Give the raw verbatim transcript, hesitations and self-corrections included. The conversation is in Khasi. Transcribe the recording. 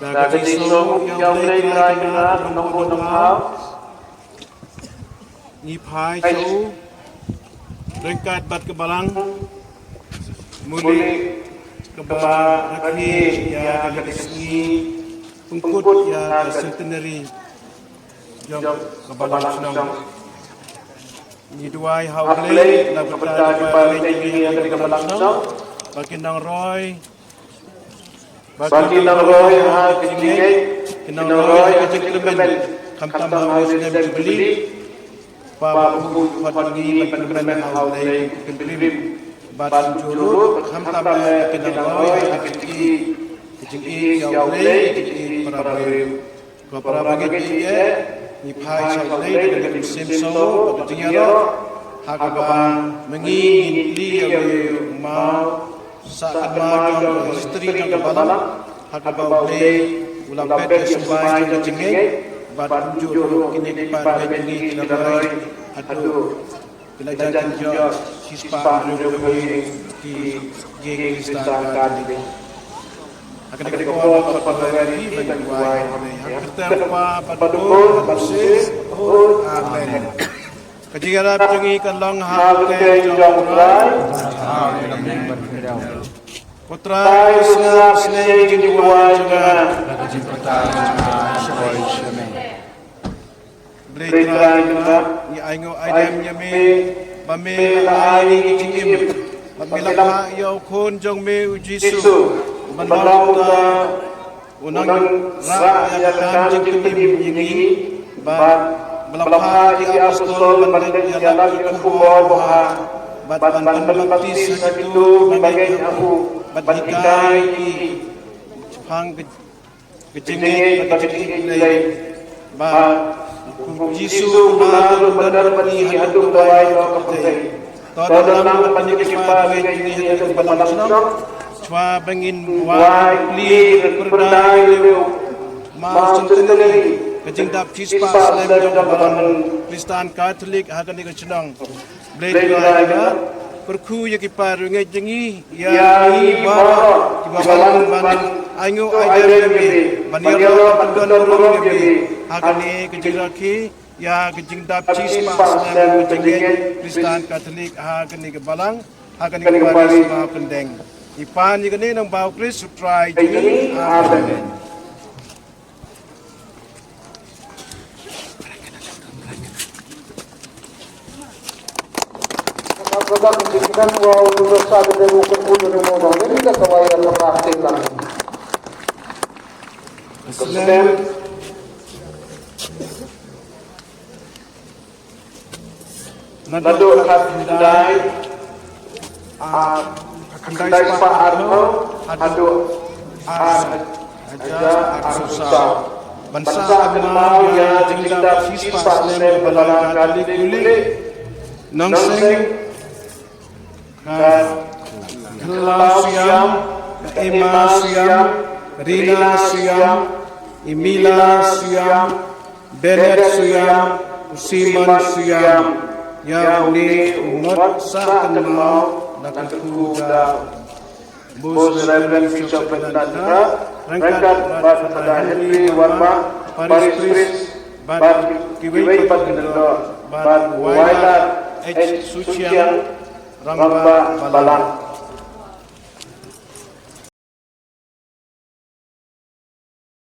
Da ka jingsngew ïa U Blei Trai Kynrad Nongbuh Nongthaw, ngi phai sha u ryngkat bad ka balang Muli kaba rakhe ïa ka sngi pynkut ïa ka centenary jong ka balang shnong. Ngi duwai ha U Blei na ka bynta ki para bangeit ïa ka balang shnong ba kin nang roi, ba kin nang roi ha ka jingngeit, kin nang roi ha ka jingkyrmen, khamtam ha u snem Jubili. Ba u khot ngi ban kyrmen ha U Blei u Kynrad, bad jurut khamtam eh kin nang roi ha ka jingïeit, ka jingïeit ïa U Blei, ka jingïeit para briew. Ko para bangeit, ngi phai sha U Blei da ka mynsiem sngewbha bad ka jingïaroh, ha kaba ma ngi ngin plie ïa u maw sah kynmaw jong ka history jong ka balang, ha kaba U Blei u la bet ïa u symbai jong ka jingngeit, bad kumjuh ruh kine ki para bangeit ngi ki la roi haduh ki la jan jynjar shispah hynriew phew ïing ki ïing Khristan Katholik. Ha kane ka por pat ban wan ïa phi ban duwai ha U Blei ha ka kyrteng U Kpa bad U Khun bad U Mynsiem Bakhuid. Amen. Ka jingïarap jong ngi kan long ha ka kyrteng jong U Trai. Ko Trai, sngap sngewbha ïa ka jingduwai jong nga. Blei Trai jong nga, ngi ainguh aidem ïa me ba me la ai ïa ngi ka jingim, bad me la phah ïa u Khun jong me u Jisu ban long uta u nongrah ïa ka kam jingpynim ïa ngi, bad me la phah ïa ki apostol ban leit ïalap ïa ka khubor babha, bad ban pynbaptis ha kito kiba ngeit ha u, bad hikai ki shaphang ka ka jingngeit bad ka jingïeit Blei. Bad u Jisu u la don bad ngi haduh ka dawai ka kynthei. To don lang bad ngi ki para bangeit ngi ha ka balang shnong. Shuwa ba ngin wai plie, pyrdei ïa u maw centenary, ka jingdap shispah snem jong ka balang Khristan Katholik ha kane ka shnong. Blei Trai jong nga, kyrkhu ïa ki para bangeit jong ngi, ïa ngi baroh kiba wan ban ainguh aidem ïa me, ban ïaroh ban kyndon burom ïa me ha kane ka jingrakhe ïa ka jingdap shispah snem ka jingngeit Khristan Katholik ha kane ka balang, ha kane ka parish Mawpyndeng. Ngi pan ïa kane lyngba U Khrist U Trai jong ngi. Amen. Naduh khatkhyndai, ah, khyndai spah arphew haduh ar hajar arphew saw. Ban sah kynmaw ïa ka jingdap shispah snem ka Balang Katholik Kuli, Nongseng, ka Khlaw Siam, ka Emma Siam, Rina Siam, Emila Siam, Bennett Siam, u Simon Siam, ïa une u ngot sah kynmaw na ka kyrkhu da Most Reverend Bishop Ferdinand Kha, ryngkat bad Father Henry Warba, Parish Priest, bad kiwei pat ki lyngdoh, bad Wailar H Suchiang, Rangbah Balang.